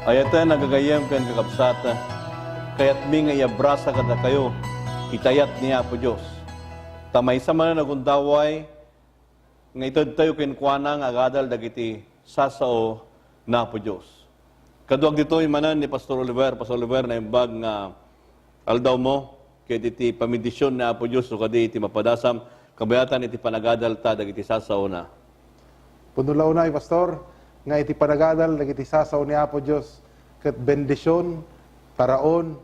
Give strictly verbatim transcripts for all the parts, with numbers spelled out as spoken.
Ayaten a gagayyem ken kakabsat, kayatmi nga iabrasa kadakayo iti ayat ni Apo Dios. Ta maysa manen a gundaway nga itedtayo kenkuana nga agadal dagiti sasao ni Apo Dios. Kaduak ditoy manen ni Pastor Oliver. Pastor Oliver, naimbag nga aldawmo, ket iti pamendisyon ni Apo Dios, o kadi iti mapadasam, kabayatan iti panagadalta dagiti sasaona. Puno la unay, Pastor, nga iti panagadal dagiti sasao ni Apo Dios ket bendisyon, paraon,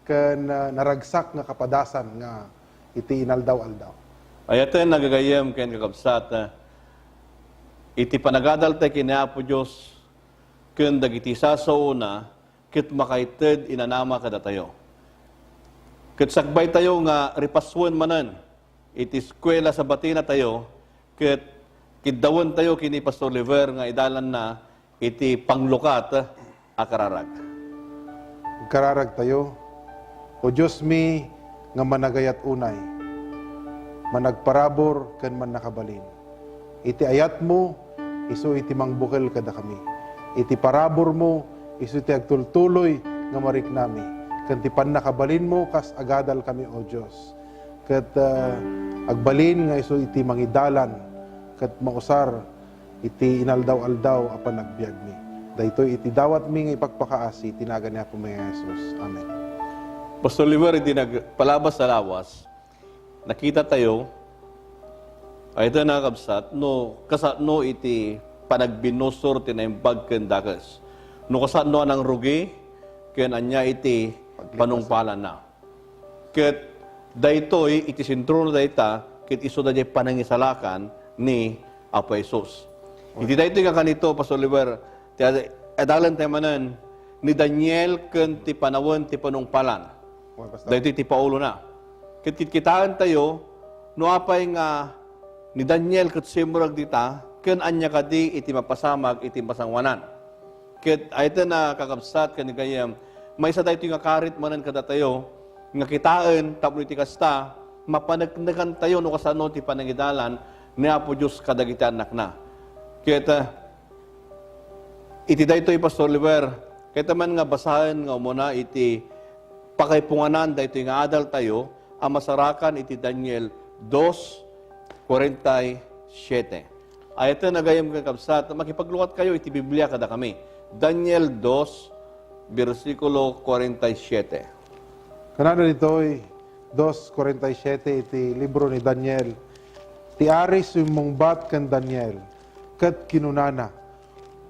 ken, ah, naragsak nga kapadasan nga iti inaldaw-aldaw. Ayaten a gagayyem ken kakabsat, ah, iti panagadalta ken ni Apo Dios ken dagiti sasaona, ket makaited inanama kadatayo. Ket sakbaytayo nga ripasuen manen iti eskuela Sabatinatayo, ket kiddawentayo ken ni Pastor Oliver nga idalanna iti panglukat a kararag. Kararagtayo. O Diosmi nga managayat unay, managparabur ken mannakabalin. Iti ayatmo, isu iti mangbukel kadakami. Iti paraburmo, isu ti agtultuloy nga mariknami. Ken ti pannakabalinmo kas agadalkami, O Dios. Ket, ah, agbalin nga isu iti mangidalan ket mausar iti inaldaw-aldaw a panagbiagmi. Daytoy iti dawatmi nga ipakpakaasi iti nagan ni Apomi nga Jesus. Amen. Pastor Oliver, iti nagpalabas a lawas, nakitatayo, ay ita nakabsat, no kasano iti panagbinusor ti naimbag ken dakes. No kasano a nangrugi ken ania iti panungpalanna. Ket daytoy iti sentrona dayta, ket isu daydiay panangisalakan ni Apo Jesus. Iti daytoy nga kanito, Pastor Oliver, ti ad-, adalen tayo manen ni Daniel ken ti panawen ti panungpalan. Wen, Pastor. Daytoy ti paulona. Ket kitkitaen tayo no apay nga ni Daniel ket simmurag dita, ken ania kadi iti mapasamak iti masangoanan. Ket ayten a kakabsat ken gayyem, maysa daytoy nga karit manen kadatayo nga kitaen tapno iti kasta, mapaneknekantayo no kasano ti panangidalan ni Apo Dios kadagiti annakna. Ket, ah, iti daytoy, Pastor Oliver, kayta man nga basaen nga umuna iti pakaipunganan daytoy nga adaltayo a masarakan iti Daniel dos, kuarenta y siete. Ayaten a gayyem ken kabsat, makipaglukat kayo iti Biblia kadakami. Daniel dos, bersikulo kuarenta y siete. Kunana ditoy, dos kuarenta y siete iti libro ni Daniel, ti ari simmungbat ken Daniel, ket kinunana,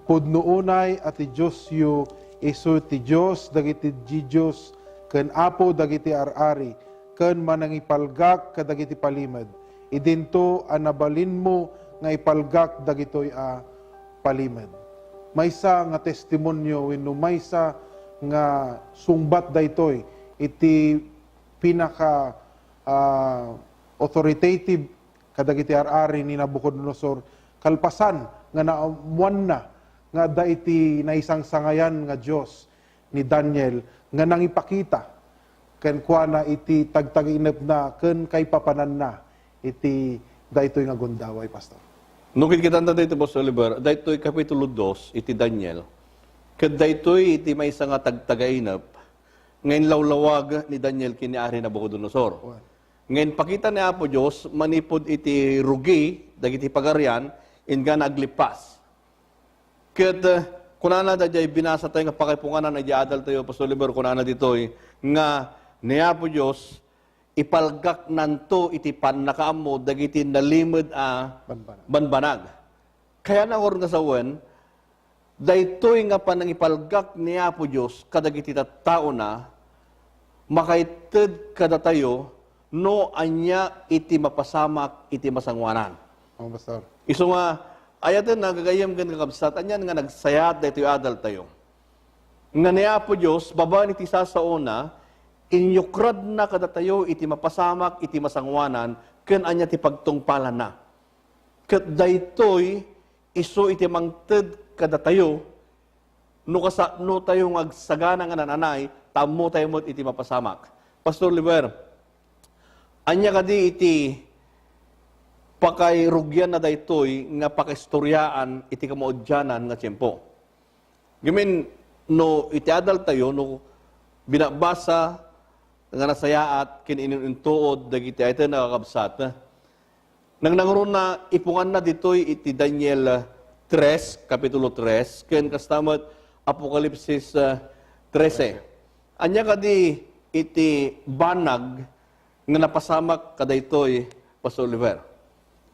"Pudno unay a ti Diosyo isu ti Dios dagiti dios ken Apo dagiti ar-ari, ken manangipalgak kadagiti palimed. Idinto a nabalinmo nga ipalgak dagitoy a palimed." Maysa nga testimonio wenno maysa nga sungbat daytoy iti pinaka, ah, authoritative kadagiti ar-ari ni Nabucodonosor, kalpasan nga naammoanna nga adda iti naisangsangayan nga Dios ni Daniel nga nangipakita kenkuana iti tagtagainepna ken kaipapananna iti daytoy nga gundaway, Pastor. No kitkitanta daytoy, Pastor Oliver, daytoy Kapitulo dos iti Daniel, ket daytoy iti maysa nga tagtagainep nga inlawlawag ni Daniel ken ni Ari Nabucodonosor. Wen. Nga impakita ni Apo Dios manipud iti rugi dagiti pagarian, inggana aglippas. Ket, eh, kunana daydiay binasatayo nga pakaipunganan idiay adaltayo, Pastor Oliver, kunana ditoy nga ni Apo Dios, "Ipalgaknanto iti pannakaammo dagiti nalimed a banbanag." Banbanag. Kayatna ngarud nga sawen, daytoy nga panangipalgak ni Apo Dios kadagiti tattaona, makaited kadatayo no ania iti mapasamak iti masangoanan. Oo, Pastor. Isu nga, ayaten a gagayyem ken kakabsat, anian nga nagsayat daytoy adaltayo. Nga ni Apo Dios, babaen iti sasaona, inyukradna kadatayo iti mapasamak iti masangoanan ken ania ti pagtungpalanna. Ket daytoy isu iti mangted kadatayo no kasanotayo nga agsagana nga nananay, ta ammotayo met iti mapasamak. Pastor Oliver, ania kadi iti pakairugianna daytoy nga pakaistoriaan iti kamaudianan nga tiempo? Ngamin, no iti adaltayo, no binabasa nga nasayaat ken inintuod dagiti ayten a kakabsat, nangnangruna ipunganna ditoy iti Daniel tres, Kapitulo tres, ken kasta met Apokalipsis, ah, trese. Ania kadi iti banag nga napasamak kadaytoy, Pastor Oliver?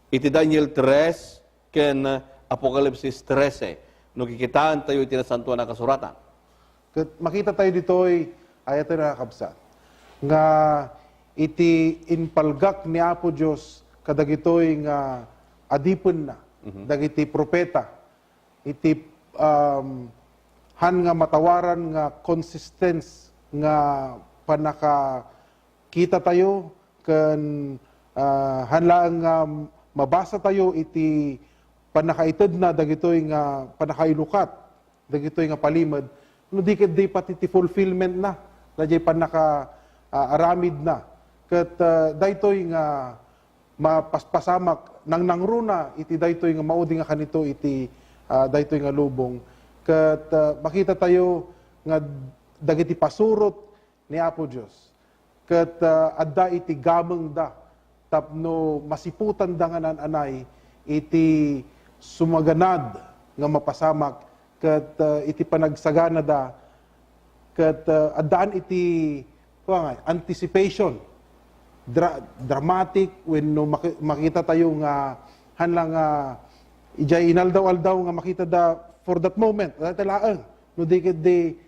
Iti Daniel tres ken Apokalipsis trese, no kikitaentayo iti Nasantoan a Kasuratan. Ket makitatayo ditoy, ayten a kakabsat, nga iti impalgak ni Apo Dios kadagitoy nga adipenna, Mhm. dagiti propeta, iti, um, han nga matawaran nga consistence nga pannakakitatayo ken, ah, han laeng nga mabasatayo iti pannakaitedna dagitoy nga pannakailukat dagitoy nga palimed, no di ket di pati ti fulfillment na, daydiay pannaka, ah, aramid na. Ket, ah, daytoy nga mapaspasamak, nangnangruna iti daytoy nga maudi nga kanito iti, ah, daytoy nga lubong. Ket, ah, makitatayo nga dagiti pasurot ni Apo Dios. Ket, ah, adda iti gamengda tapno masiputanda nga naan-anay iti sumaganad nga mapasamak ket, ah, iti panagsaganada ket, ah, addaan iti, kua nga, anticipation. Dra-, dramatic wenno maki-, makitatayo nga hanla nga idiay inaldaw-aldaw nga makitada for that moment. Dayta laeng. No di ket di,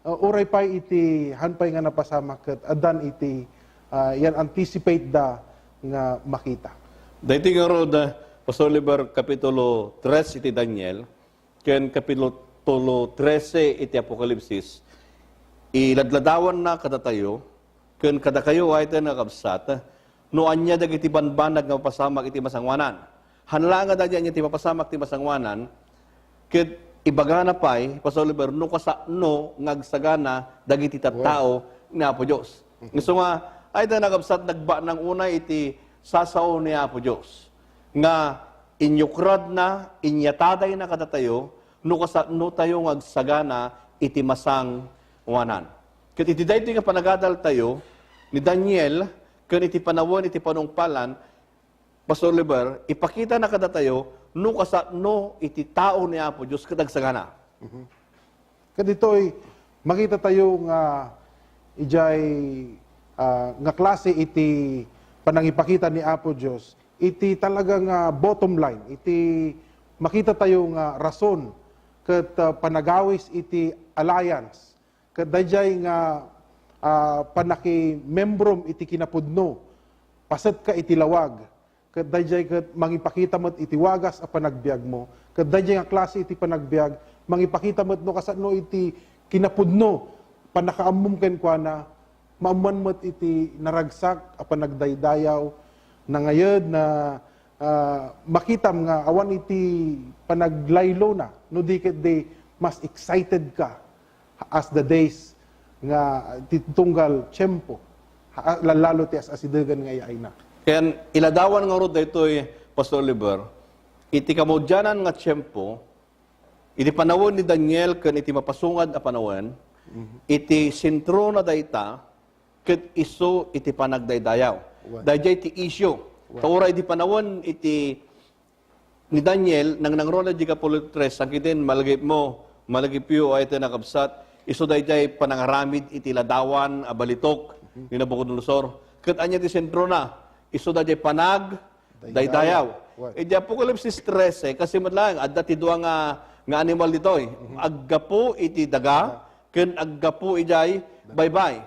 ah, uray pay iti han pay nga napasamak ket addan iti, ah, yan anticipate da nga makita. Daytoy ngarud, ah, Pastor Oliver, Kapitulo tres iti Daniel, ken Kapitulo trese iti Apokalipsis, iladladawanna kadatayo, ken kadakayo, ayten a kabsat, no ania dagiti banbanag nga mapasamak iti masangoanan. Han la nga daydi ania ti mapasamak ti masangoanan, ket ibagana pay, Pastor Oliver, no kasano nga agsagana dagiti tattao ni Apo Dios. Mhm. Isu nga, ayten a kabsat, nagbanang unay iti sasao ni Apo Dios nga inyukradna, inyatadayna kadatayo, no kasano tayo nga agsagana iti masangoanan. Ket iti daytoy nga panagadaltayo ni Daniel ken iti panawen iti panungpalan, Pastor Oliver, ipakitana kadatayo no kasano iti tao ni Apo Dios ket agsagana. Mhm. Kaditoy, makita tayo nga idiay, ah, nga klase iti panangipakita ni Apo Dios, iti talaga nga bottom line, iti makita tayo nga rason ket, ah, panagawis iti alliance, ket daydiay nga, ah, pannakimembrom iti kinapudno, paset ka iti lawag, ket daydiay ket mangipakita met iti wagas a panagbiagmo. Ket daydiay nga klase iti panagbiag, mangipakita met no kasano iti kinapudno, pannakaammom kenkuana, maammoan met iti naragsak a panagdaydayaw, nangayed na, ah, makitam nga awan iti panaglaylona, no di ket di mas excited ka as the days nga ti tunggal tiempo, ha-, lallalo ti as-asidegen nga ay-ayna. Ken iladawan ngarud daytoy, Pastor Oliver, iti kamaudianan nga tiempo, iti panawen ni Daniel ken iti mapasungad a panawen, Mhm. iti sentrona dayta ket isu iti panagdaydayaw. Wen. Daydiay ti issue. Wen. Ta uray di panawen iti ni Daniel, nangnangruna di Kapitulo tres, sangkiten, malagipmo, malagipyo, ay iti nakabsat, isu daydiay panangaramid iti ladawan a balitok ni Nabucodonosor. Ket ania ti sentrona? Isu daydiay panagdaydayaw. Daydayaw. Iti Apokalipsis trese, kasi met laeng, adda ti dua nga, nga animal ditoy. Mhm. Aggapu iti daga, ken aggapu idiay baybay.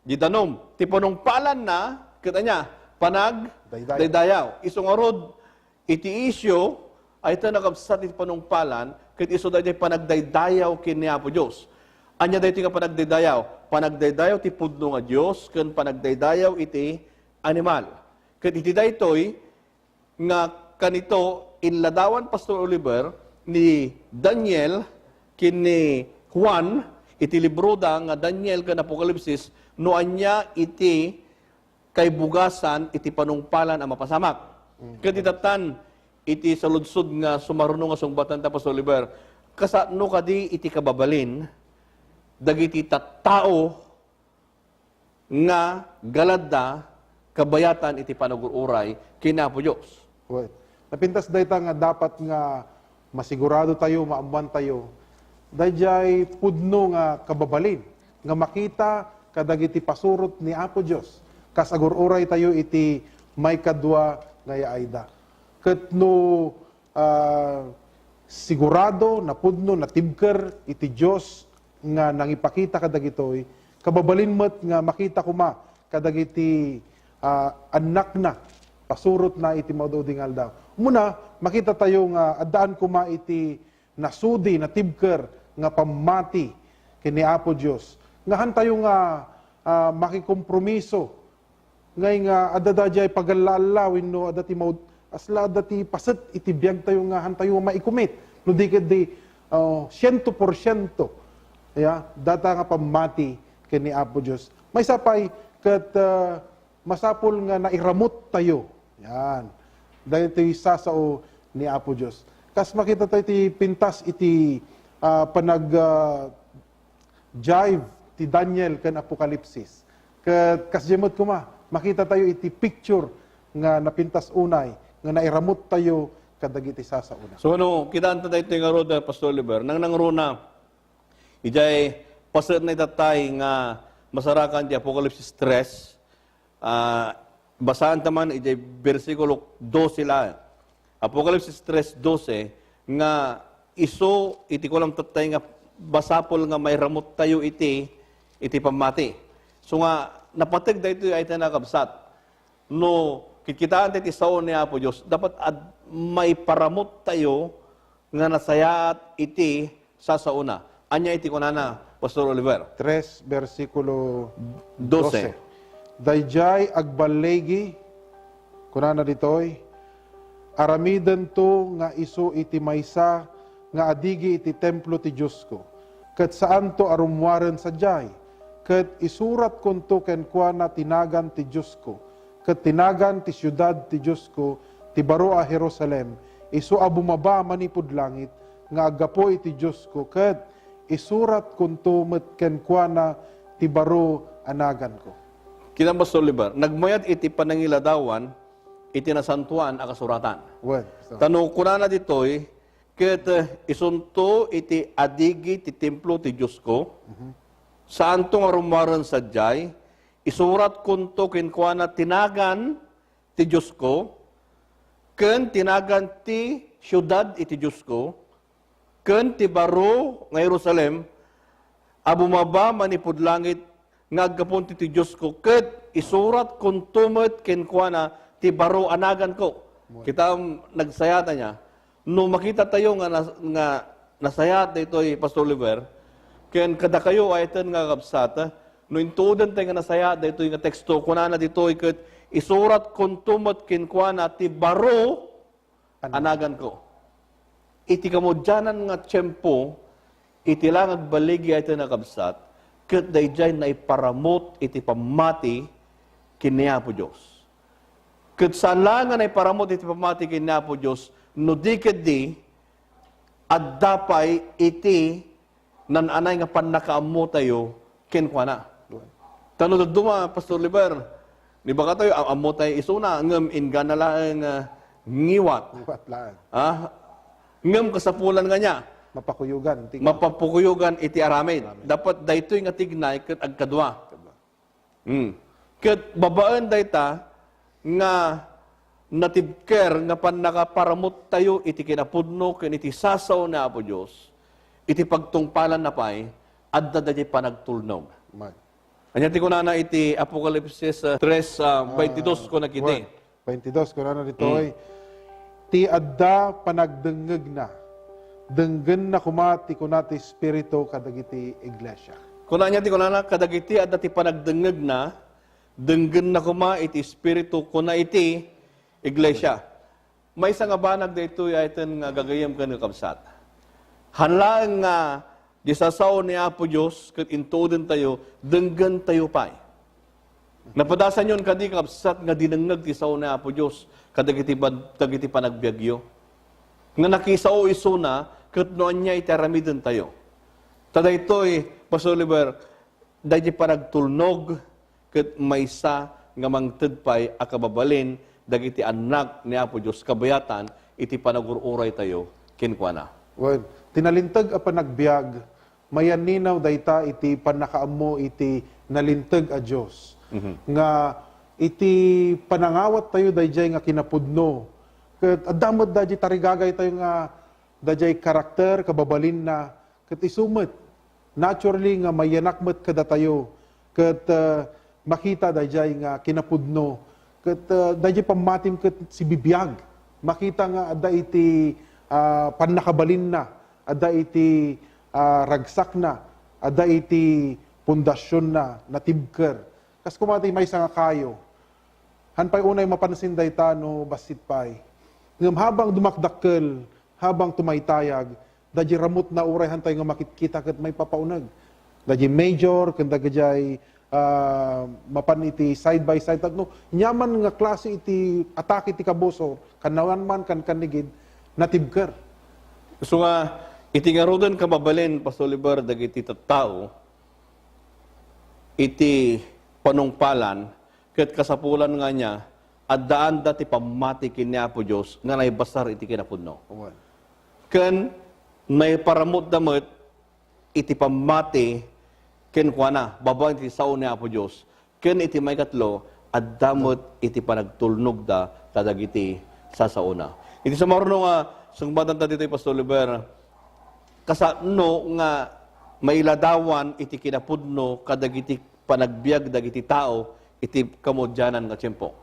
Di danum. Ti panungpalanna, ket ania? Panagdaydayaw. Isu ngarud, iti issue, ay ita nakabsat iti panungpalan, ket isu daydiay panagdaydayaw ken ni Apo Dios. Ania daytoy nga panagdaydayaw? Panagdaydayaw ti pudno nga Dios, ken panagdaydayaw iti animal. Ket iti daytoy, nga kanito, inladawan, Pastor Oliver, ni Daniel ken ni Juan iti libroda nga Daniel ken Apokalipsis no ania iti kaibugasan iti panungpalan a mapasamak. Mm. Ket iti tattan, iti saludsod nga sumaruno nga sungbatan ta, Pastor Oliver, kasano kadi iti kababalin dagiti tattao nga galadda kabayatan iti panagur-uray ken Apo Dios. Well, napintas dayta nga dapat nga masigurado tayo, maammuan tayo, daydiay pudno nga kababalin nga makita kadagiti pasurot ni Apo Dios kas agur-uray tayo iti maikadua nga yaayda. Ket no ah, sigurado, napudno, natibker iti Dios nga nangipakita kadagitoy, kababalin met nga makita koma kadagiti, ah, annakna, pasurotna iti maud-udi nga aldaw. Umuna, makita tayo nga addaan koma iti nasudi, natibker nga pammati ken ni Apo Dios. Nga han tayo nga, ah, makikompromiso ngay nga adda daydiay pagalla-alla wenno adda ti maud-, asla adda ti paset iti biagtayo nga hantayo maikumit. No di ketdi, ah, siento por siento, ya, data nga pammati ken ni Apo Dios. Maysa pay ket, ah, masapul nga nairamut tayo. Yan. Daytoy sasao ni Apo Dios. Kas makita tayo ti pintas iti, ah, panag, ah, jive ti Daniel ken Apokalipsis. Ket kasdiay met koma, makita tayo iti picture nga napintas unay, nga nairamut tayo kadagiti sasaona. So, no, kitaanta daytoy ngarud, Pastor Oliver, nang nangruna, idiay paset na itatay nga masarakan ti Apokalipsis tres, ah, basaan ta man idiay bersikulo dose laeng. Apokalipsis tres dose nga isu iti kulang tattay nga basapul nga mairamut tayo iti, iti pammati. So nga, napateg daytoy ay tayo nakabsat. No, kikitaan tayo ti sao ni Apo Dios, dapat ad-, maiparamut tayo nga nasayaat iti sasaona. Ania iti kunana, Pastor Oliver? Tres, bersikulo dose. Dose. Daydiay agballigi, kunana ditoy, "Aramidento nga isu iti maysa nga adigi iti templo ti Diosko, ket saanto a rummuaren sadiay, ket isuratkonto kenkuana ti nagan ti Diosko, ket ti nagan ti siudad ti Diosko, ti baro a Jerusalem, isu a bumaba manipud langit, nga aggapu iti Diosko, ket isuratkonto met kenkuana ti baro a naganko." Kinabas, Oliver, nagmayat iti panangiladawan iti Nasantoan a Kasuratan. Wen, so. Ta no kunana ditoy, ket, eh, isunto iti adigi ti templo ti Diosko, mhm, saanto nga rummuaren sadiay, isuratkonto kenkuana ti nagan ti Diosko, ken ti nagan ti siudad iti Diosko, ken ti baro nga Jerusalem a bumaba manipud langit nga aggapu ti Diosko, ket isuratkonto met kenkuana ti baro a naganko. Kitaem, nagsayat ania? No makita tayo nga nas-, nga nasayaat daytoy, Pastor Oliver, ken kadakayo, ay ten nga kabsat, no intuoden tayo nga nasayaat daytoy nga teksto, kunana ditoy ket, "Isuratkonto met kenkuana ti baro a naganko." Iti kamudianan nga tiempo, iti la nga agbaligi ay ten nga kabsat, ket daydiay naiparamut iti pammati ken ni Apo Dios. Ket saan laeng nga naiparamut iti pammati ken ni Apo Dios, no di ketdi, adda pay iti naan-anay nga pannakaammotayo kenkuana. Ta no dadduma, Pastor Oliver, nibagatayo, am-, ammotayo isuna, ngem inggana laeng, ah, ngiwat. Ngiwat laeng. Ah, ngem kasapulan nga ania? Mapakuyogan, ti mapapukuyogan iti aramid. Aramid. Dapat daytoy nga tignay ket agkadua. Kadua. Hmm. Ket babaen dayta nga natibker nga pannakaparamut tayo iti kinapudno ken iti sasao ni Apo Dios, iti pagtungpalanna pay, adda daydiay panagtulnog. Amen. Ania ti kunana iti Apokalipsis, ah, tres, ah, baintidos, kuna kiti? Wen. Baintidos, kunana ditoy, Hmm. "Ti adda panagdengngegna, denggenna koma ti kuna ti Espiritu kadagiti iglesia." Kuna ania ti kunana, "Kadagiti adda ti panagdengngegna, denggenna koma iti Espiritu kuna iti iglesia." Maysa nga banag daytoy ay ten nga gagayyem ken nga kabsat. Han laeng nga di sasao ni Apo Dios ket intuoden tayo, denggen tayo pay. Napadasanyon kadi, kabsat, nga dinengngeg ti sao ni Apo Dios kadagiti bad-, dagiti panagbiagyo? Nga nakisao isuna ket no ania iti aramiden tayo. Ta daytoy, Pastor Oliver, daydi panagtulnog ket maysa nga mangted pay a kababalin dagiti annak ni Apo Dios kabayatan iti panagur-uraytayo kenkuana. Wen, ti nalinteg a panagbiag, mayanninaw dayta iti pannakaammo iti nalinteg a Dios. Mhm. Nga iti panangawattayo daydiay nga kinapudno, ket adda met daydi tarigagaytayo nga daydiay karakter, kababalinna, ket isu met, naturally nga mayanak met kadatayo, ket, ah, makita daydiay nga kinapudno, ket, ah, daydiay pammatim ket sibibiag. Makita nga adda iti, ah, pannakabalinna, adda iti, ah, ragsakna, adda iti pundasionna, natibker. Kas koma ti maysa nga kayo, han pay unay mapansin dayta no bassit pay. Ngem habang dumakdakkel, habang tumaytayag, daydi ramutna uray han tayo nga makitkita ket maipapauneg. Daydi major, ken dagijay, ah, mapan iti side by side. Tapno, nyaman nga klase iti atake ti kabusor, kan nawan man, kan kannigid, natibker. So nga, iti ngaruden kababalin, Pastor Oliver, dagiti tattao, iti panungpalan, ket kasapulan nga ania, addaanda ti pammati ken ni Apo Dios nga naibasar iti kinapudno. Amen. Ken naiparamutda met iti pammati kenkuana, babaen iti sao ni Apo Dios. Ken iti maikatlo, adda met iti panagtulnogda kadagiti sasaona. Iti sumaruno nga sungbatanta ditoy, Pastor Oliver, kasano nga mailadawan iti kinapudno kadagiti panagbiag dagiti tao iti kamudianan nga tiempo?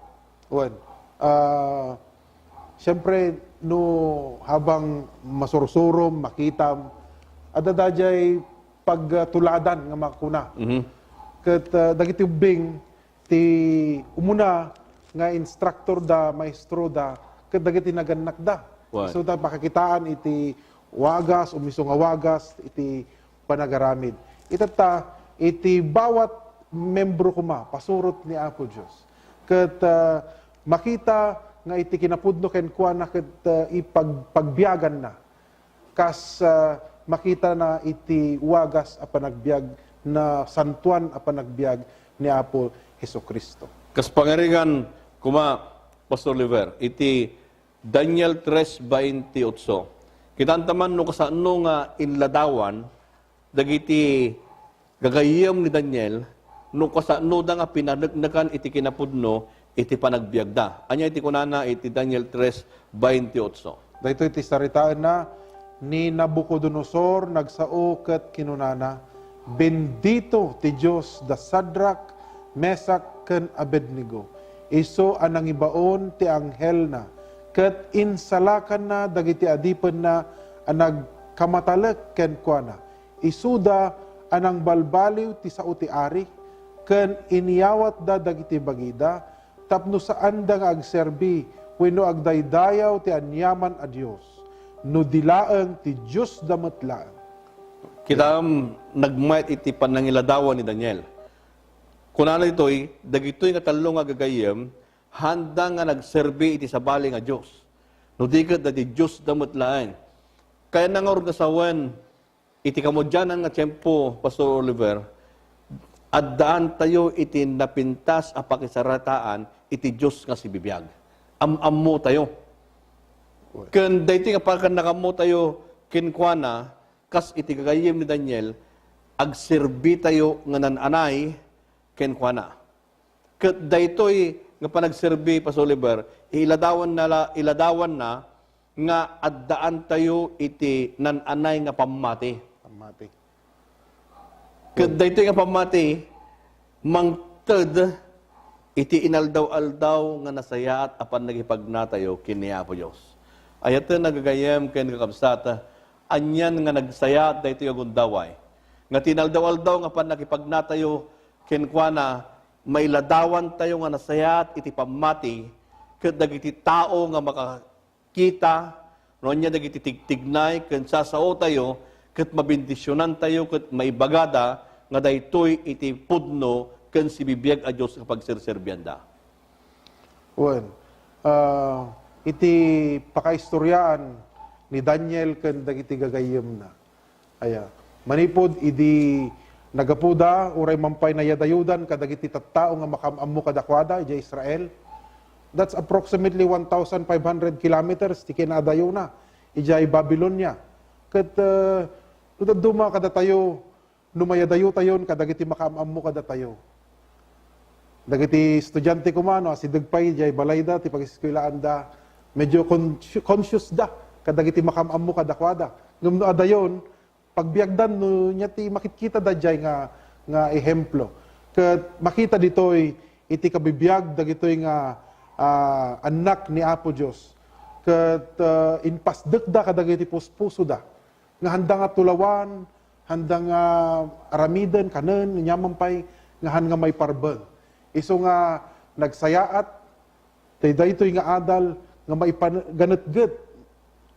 Wen, ah, siyempre, no habang masursurom, makitam, adda daydiay pagtuladan nga makuna. Mhm. Ket, ah, dagiti ubbing, ti umuna nga instructor da, maestro da, ket dagiti nagannakda. Wen. Isu ta pakakitaan iti wagas, umiso nga wagas, iti panagaramid. Itatta, iti bawat membro koma, pasurot ni Apo Dios. Ket, ah, makita nga iti kinapudno kenkuana ket, ah, ipag-, pagbiaganna. Kas, ah, makitana iti wagas a panagbiag, nasantoan a panagbiag ni Apo Jesu-Cristo. Kas pangarigan koma, Pastor Oliver, iti Daniel tres veintiocho, kitaanta man no kasano nga inladawan dagiti gagayyem ni Daniel, no kasanoda nga pinaneknekan iti kinapudno iti panagbiagda. Ania iti kunana iti Daniel tres veintiocho? Daytoy ti saritaenna, ni Nabucodonosor nagsao ket kinunana, "Bendito ti Dios da Sadrak, Mesak, ken Abednego, isu a nangibaon ti anghelna, ket insalakanna dagiti adipenna a nagkamatalek kenkuana." Isuda a nangbalbaliw ti sao ti ari, ken inyawatda dagiti bagida tapno saanda nga agserbi wenno agdaydayaw ti aniaman a dios, no di laeng ti Diosda met laeng. Kitaem, nagmayat iti pannangiladawan ni Daniel. Kunana ditoy, dagitoy nga tallo nga gagayyem, haanda nga nagserbi iti sabali nga dios, no di ket dagiti diosda met laeng. Kayatna ngarud nga sawen, iti kamudianan nga tiempo, Pastor Oliver, addaantayo iti napintas a pakisaritaan iti Dios nga sibibiag. Am-ammotayo. Ken daytoy nga pagannakaammotayo kenkuana, kas iti gagayyem ni Daniel, agserbitayo nga nan-anay kenkuana. Ket daytoy nga panagserbi, Pastor Oliver, iladawanna la-, iladawanna nga addaantayo iti nan-anay nga pammati. Pammati. Ket daytoy nga pammati, mangted iti inaldaw-aldaw nga nasayaat a pannakipagnatayo ken ni Apo Dios. Ayaten a gagayyem ken kakabsat, anian nga nagsayaat daytoy a gundaway. Nga ti inaldaw-aldaw nga pannakipagnatayo kenkuana, mailadawantayo nga nasayaat iti pammati ket dagiti tao nga makakita, no ania dagiti tigtignay ken sasaotayo, ket mabendisionantayo ket maibagada nga daytoy iti pudno ken sibibiag a Dios nga pagserserbianda. Wen, ah, iti pakaistoriaan ni Daniel ken dagiti gagayyemna. Aya, manipud idi, Nagapuda, uray man pay nayadayudan kadagiti tattao nga makaam-ammo kadakuada idiay Israel. That's approximately one thousand five hundred kilometers ti kinaadayona idiay Babilonia. Ket, eh, no dadduma kadatayo, no mayadayotayon kadagiti makaam-ammo kadatayo. Dagiti estudiante koma, no, asideg pay idiay balayda ti pagiskwelaanda, medyo con-, conscious da kadagiti makaam-ammo kadakuada. Ngem no adayon, pagbiagdan no ania ti makitkitada diay nga, nga ehemplo. Ket makita ditoy iti kabibiag dagitoy nga, ah, annak ni Apo Dios. Ket, ah, impasdekda kadagiti puspusoda nga handa nga tulawan, handa nga aramiden kanen, ania man pay nga han nga maiparbeng. Isu nga nagsayaat, Tay daytoy nga adal nga maipaganetget,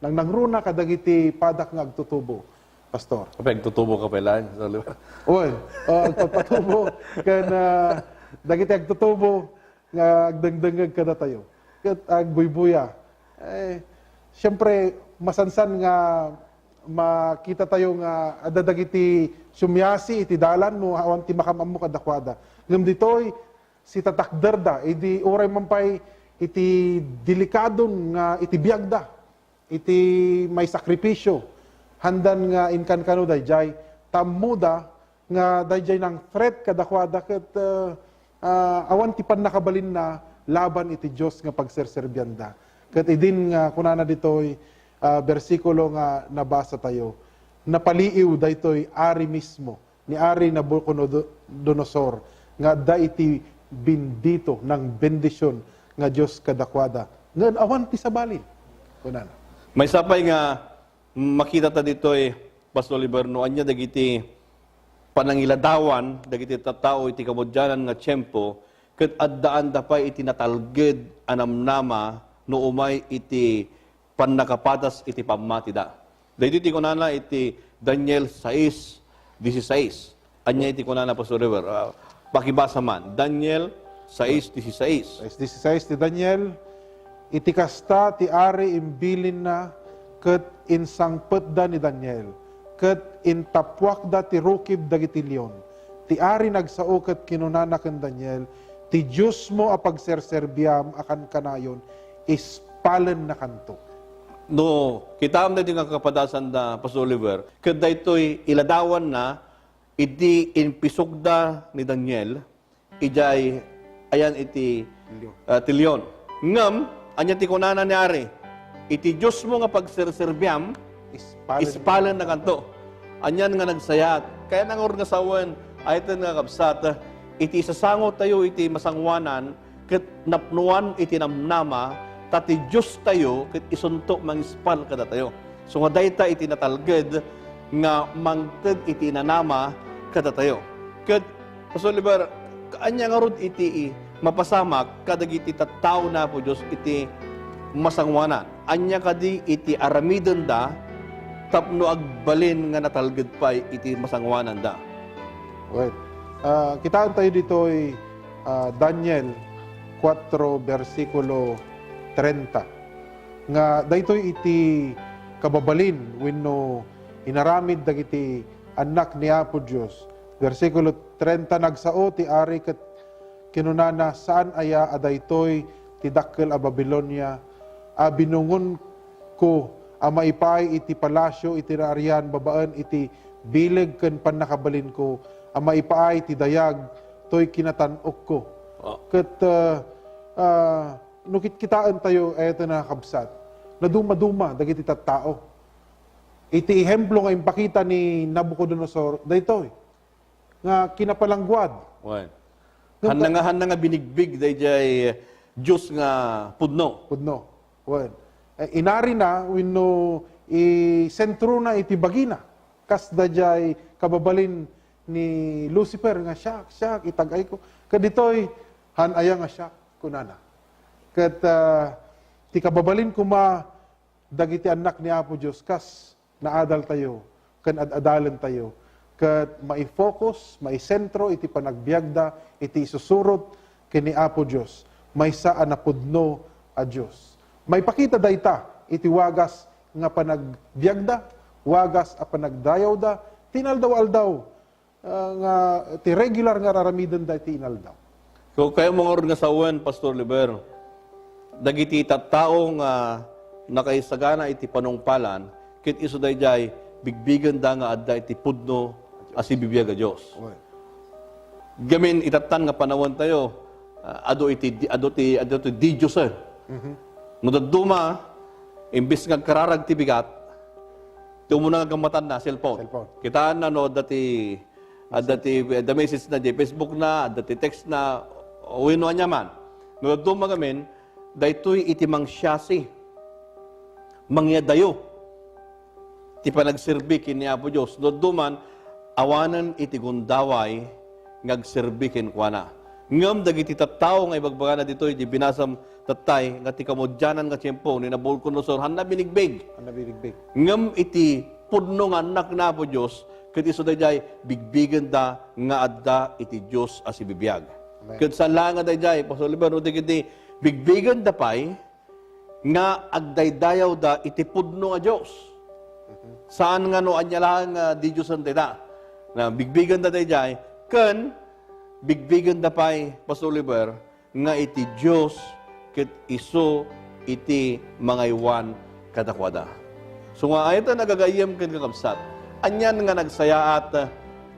nangnangruna kadagiti padak nga agtutubo, Pastor. Apay, agtutubo ka pay laeng, Pastor Oliver? Wen, o, agpapatubo ken, ah, dagiti agtutubo nga agdengdengngeg kadatayo. Ket agbuybuya. Eh, siyempre, masansan nga makita tayo nga adda dagiti sumiasi iti dalan no awan ti makaam-ammo kadakuada. Ngem ditoy, sitatakderda, idi uray man pay iti delikadon nga iti biagda, iti maisakripisio, handan nga inkankano daydiay, ta ammoda nga daydiay nang-threat kadakuada ket, ah, ah, awan ti pannakabalinna laban iti Dios nga pagserserbianda. Ket idin nga kunana ditoy, ah, bersikulo nga nabasa tayo, napaliiw daytoy ari mismo ni Ari Nabucodonosor nga adda iti bendito, nang bendision nga Dios kadakuada. Ngem awan ti sabalin, kunana. Maysa pay nga makita ta ditoy, Pastor Oliver, no ania dagiti panangiladawan dagiti tattao iti kabudianan nga tiempo, ket addaanda pay iti natalged a namnama no umay iti pannakapatas iti pammatida. Daytoy ti kunana iti Daniel sais dieciséis. Ania iti kunana, Pastor Oliver? Ah, pakibasa man. Daniel sais dieciséis. Sais dieciséis ti Daniel, iti kasta ti ari imbilinna ket insangpetda ni Daniel, ket intappuakda ti rukib dagiti leon. Ti ari nagsao ket kinunana ken Daniel, "Ti Diosmo a pagserserbiam a kankanayon, ispalennakanto." No, kitaem daytoy nga kapadasanda, Pastor Oliver, ket daytoy iladawanna idi impisukda ni Daniel idiay ayan iti, ah, ti leon. Ngem, ania ti kunana ni Ari? "Iti Diosmo nga pagserserbiam, ispalennakanto." Anian nga nagsayaat. Kayatna ngarud nga sawen, ay, ita nga kabsat, iti isasangotayo iti masangoanan, ket napnoan iti namnama, ta ti Diostayo ket isunto mangispal kadatayo. So nga dayta iti natalged nga mangted iti inanama kadatayo. Ket, Pastor Oliver, ania ngarud iti mapasamak kadagiti tattao ni Apo Dios iti masangoanan? Ania kadi iti aramidenda tapno agbalin nga natalged pay iti masangoananda? Well, ah, kitaentayo ditoy, ah, Daniel kuatro, bersikulo trenta, nga daytoy iti kababalin wenno inaramid dagiti annak ni Apo Dios. Bersikulo trenta, nagsao ti ari ket kinunana, "Saan aya a daytoy ti dakkel a Babilonia a binungonko a maipaay iti palasio iti naarian babaen iti bileg ken pannakabalinko a maipaay ti dayag toy kinatan-okko?" Ah. Ket, ah, ah, no kitkitaentayo, ay, ita nga kabsat, nadumaduma dagiti tattao. Iti ehemplo nga impakita ni Nabucodonosor, daytoy nga kinapalangguad. Wen. Ngem hanna ta- nga, hanna nga binigbig daydiay Dios nga pudno. Pudno. Wen. Eh, inarina wenno isentrona iti bagina. Kas daydiay kababalin ni Lucifer nga, "Siak, siak, itag-ayko." Ket ditoy, "Han aya nga siak," kunana. Ket, ah, ti kababalin koma dagiti annak ni Apo Dios kas naadaltayo ken ad-adalentayo, ket maifocus, maisentro iti panagbiagda iti isusurot ken ni Apo Dios, maysa a napudno a Dios. Maipakita dayta iti wagas nga panagbiagda, wagas a panagdayawda, ti inaldaw-aldaw. ah, nga ti regular nga ar-aramidenda iti inaldaw. Kayatmo ngarud nga sawen, Pastor Oliver, dagiti tattao nga nakaisagana iti panungpalan, ket isu daydiay bigbigenda nga adda iti pudno a sibibiag a Dios. Oy. Gamin itattan nga panawantayo, ah, adu iti, adu ti, adu ti didiosen. Mhm. No dadduma, imbes nga agkararag ti bigat, ti umuna nga gammatanna, cellphone. Cellphone. Kitaenna no adda ti, adda ti, adda message na di Facebook na, adda ti text na, wenno ania man. No dadduma gamin, daytoy iti mangsiasi, mangyadayo ti panagserbi ken ni Apo Dios. No dadduma, awanen iti gundaway nga agserbi kenkuana. Ngem dagiti tattao nga ibagbagana ditoy, di binasam tattay, nga ti kamudianan nga tiempo ni Nabucodonosor, hanna binigbig. Hanna binigbig. Ngem iti pudno nga annak ni Apo Dios, ket isu daydiay bigbigenda nga adda iti Dios a sibibiag. Amen. Ket saan laeng nga daydiay, Pastor Oliver, no dagiti bigbigenda pay, nga agdaydayawda iti pudno nga Dios. Mhm. Saan nga no ania laeng nga didiosen dayta. Na bigbigenda daydiay, ken bigbigenda pay, Pastor Oliver, nga iti Dios ket isu iti mangaywan kadakuada. So nga ayat a nagagayyem ken kakabsat, anian nga nagsayaat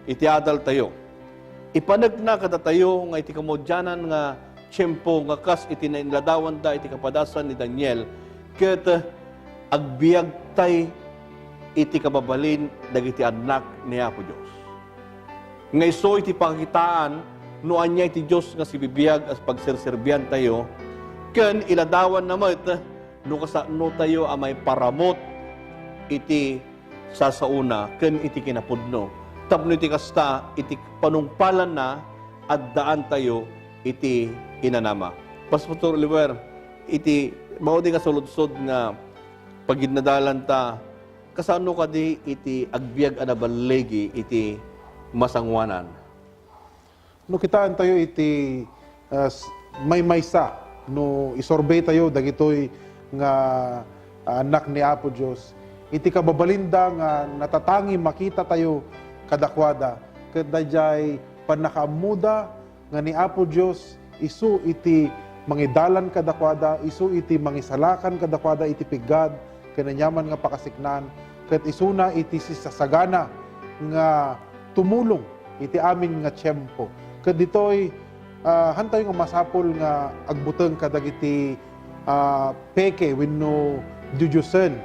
iti adaltayo. Ipanekna kadatayo nga iti kamudianan nga tiempo nga kas iti nainladawanda iti kapadasan ni Daniel, ket agbiagtay iti kababalin dagiti annak ni Apo Dios. Nga isu iti pakakitaan no ania iti Dios nga sibibiag a pagserserbiantayo, ken iladawanna met no kasanotayo a maiparamut iti sasaona ken iti kinapudno. Tapno iti kasta, iti panungpalanna, addaantayo iti inanama. Pastor Oliver, iti maudi nga saludsod nga paginnadalanta, kasano kadi iti agbiag a naballigi iti masangoanan? No kitaentayo iti, ah, s-, maymaysa, no isurveytayo dagitoy nga, ah, annak ni Apo Dios, iti kababalinda nga natatangi makitatayo kadakuada, ket daydiay pannakaammoda nga ni Apo Dios isu iti mangidalan kadakuada, isu iti mangisalakan kadakuada iti piggad ken aniaman nga pakasiknaan, ket isuna iti sisasagana nga tumulong iti amin nga tiempo. Ket ditoy, ah, hantayo nga masapul nga agbuteng kadagiti, ah, peke wenno didiosen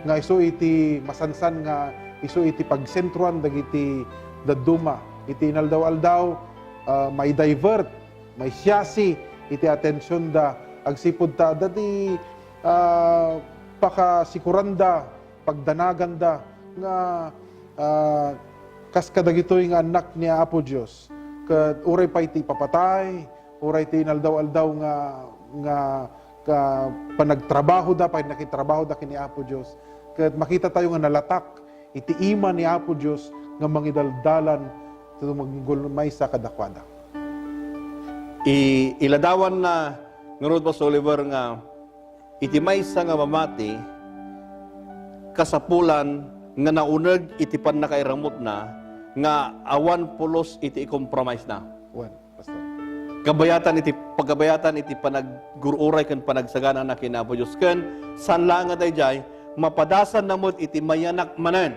nga isu iti masansan nga isu iti pagsentroan dagiti dadduma iti inaldaw-aldaw, ah, mai-divert, maisiasi iti atensionda agsipud ta adda ti, ah, pakasikuranda, pagdanaganda nga, ah, kas kadagitoy nga annak ni Apo Dios. Ket uray pay ti ipapatay, uray ti inaldaw-aldaw nga, nga ka-, panagtrabahoda, pay nakitrabahoda ken ni Apo Dios. Ket makitatayo nga nalatak iti ima ni Apo Dios nga mangidaldalan ti tumungtungol maysa kadakuada. I-, iladawanna ngarud, Pastor Oliver, nga iti maysa nga mamati, kasapulan nga nauneg iti pannakairamutna nga awan pulos iti ikompromisena. Wen, Pastor. Kabayatan iti, pagkabayatan iti panaggur-uray ken panagsaganana ken Apo Dios. Ken saan laeng nga daydiay, mapadasanna met iti mayanak manen.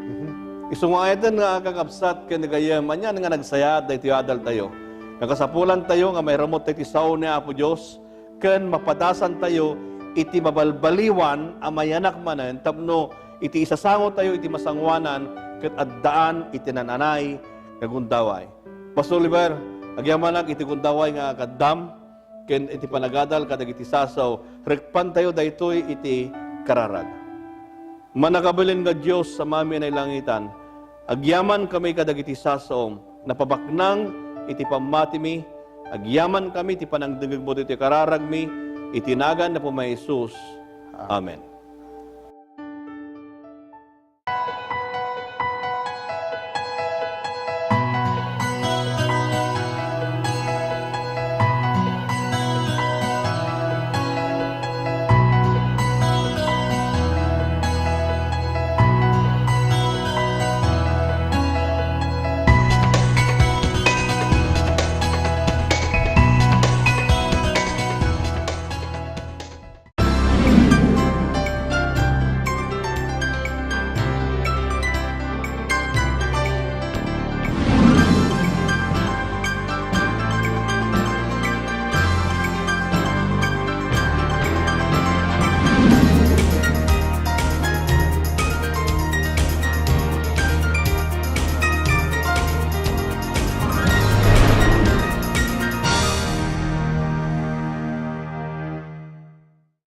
Mhm. Isu nga ayaten nga kakabsat ken gagayyem, anian nga nagsayaat daytoy adaltayo. Nakasapulantayo nga mairamut iti sao ni Apo Dios, ken mapadasantayo iti mabalbaliwan a mayanak manen tapno iti isasangotayo iti masangoanan ket addaan iti naan-anay nga gundaway. Pastor Oliver, agyamanak iti gundaway nga kaddam ken iti panagadal kadagiti sasao, rekpantayo daytoy iti kararag. Mannakabalin nga Dios, Amami a nailangitan, agyamankami kadagiti sasaom, napabaknang iti pammatimi, agyamankami iti panangdengngegmo ditoy kararagmi, iti nagan ni Apomi a Jesus. Amen.